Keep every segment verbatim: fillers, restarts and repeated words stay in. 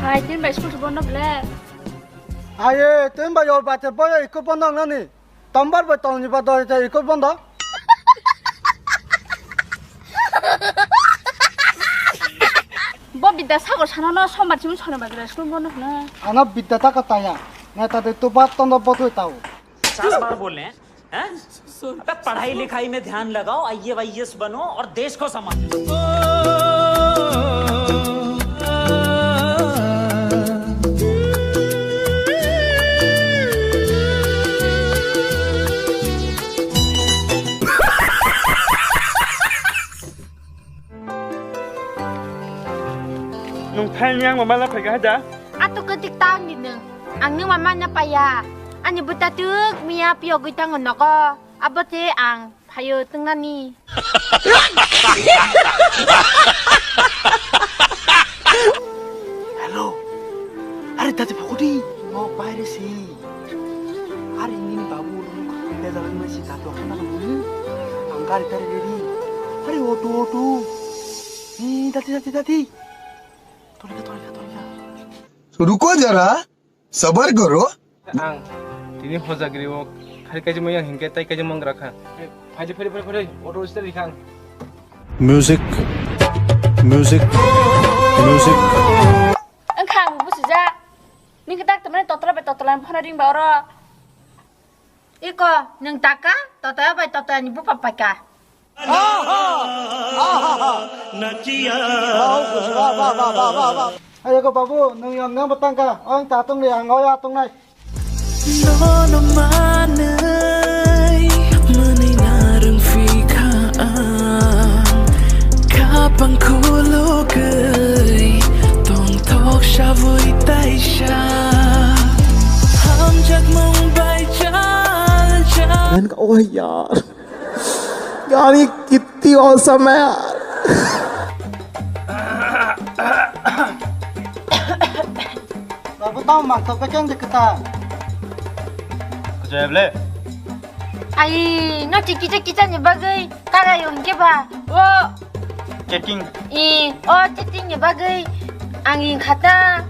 Ai, tin bai school bondo ble. Aye, tin bai yor bate boyo iko bondo nani. Tombar bai tolni ba doi te iko bondo. Bo Bidya Sagar sana no sombar chimung sona ba school bondo na. Ana Bidya ta ka taya. Na ta de to ba tondo botoi tao. पचास बार बोल रहे हैं, हैं? अबे पढ़ाई लिखाई में ध्यान लगाओ, आईएएस बनो और देश को संभालो। Nung thai yang mama la phai ga da? Ato ketik tang di nung. Ang nung mama na paya. Ani buta tuk miya pio gui tang nogo. Abo te ang phayo tungnani. Hello. Are tati phokodi. No paire si. Are nini babu ulo no khakang de jalan mai si tati okha na nini. Ang gari tari ready. Are auto auto. Ni tati tati tati. Tolika tolika tolika. रुको जरा, सबर करो। Ang tini hojagiri o khari kaijima yang hinkhe tai kaijima wng rakha. Phai phai phai phai auto start rikha ang. Music, music, music. Wngkha ang busijak. Nini tak tamani totra bai totra phano ring ba oro. Iko, nwng taka, totaya bai totaya ni bupa paika. Ayo ko babu, nwng yang nang batangka, ang tatung ni ang oya tung nai. Nono manwi mwnwi narwng phi kha ang, khapang khulugwi tongthok sabwi taisa. Hamjakmung bai chaljak. Ngan ka, oh yaar. Gaani kitni awesome hai yaar. Babu, tamo mangthok bai keng de kwtal. Jable. Ai, no ti kicha kicha ni bagwi karai hwnkhe ba. O. Chatting. I, o chatting ni bagwi ang wngkha ta.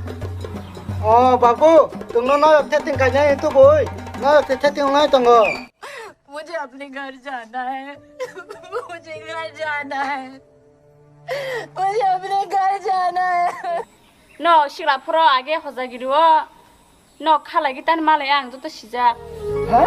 O babu, tongno no chatting khainai tubui. No chatting nai tongo. मुझे अपने घर जाना है। मुझे घर जाना है। मुझे अपने घर जाना है। No sikla phoro age hojagiri o. No khalai gitan malai ang joto sijak. Ha?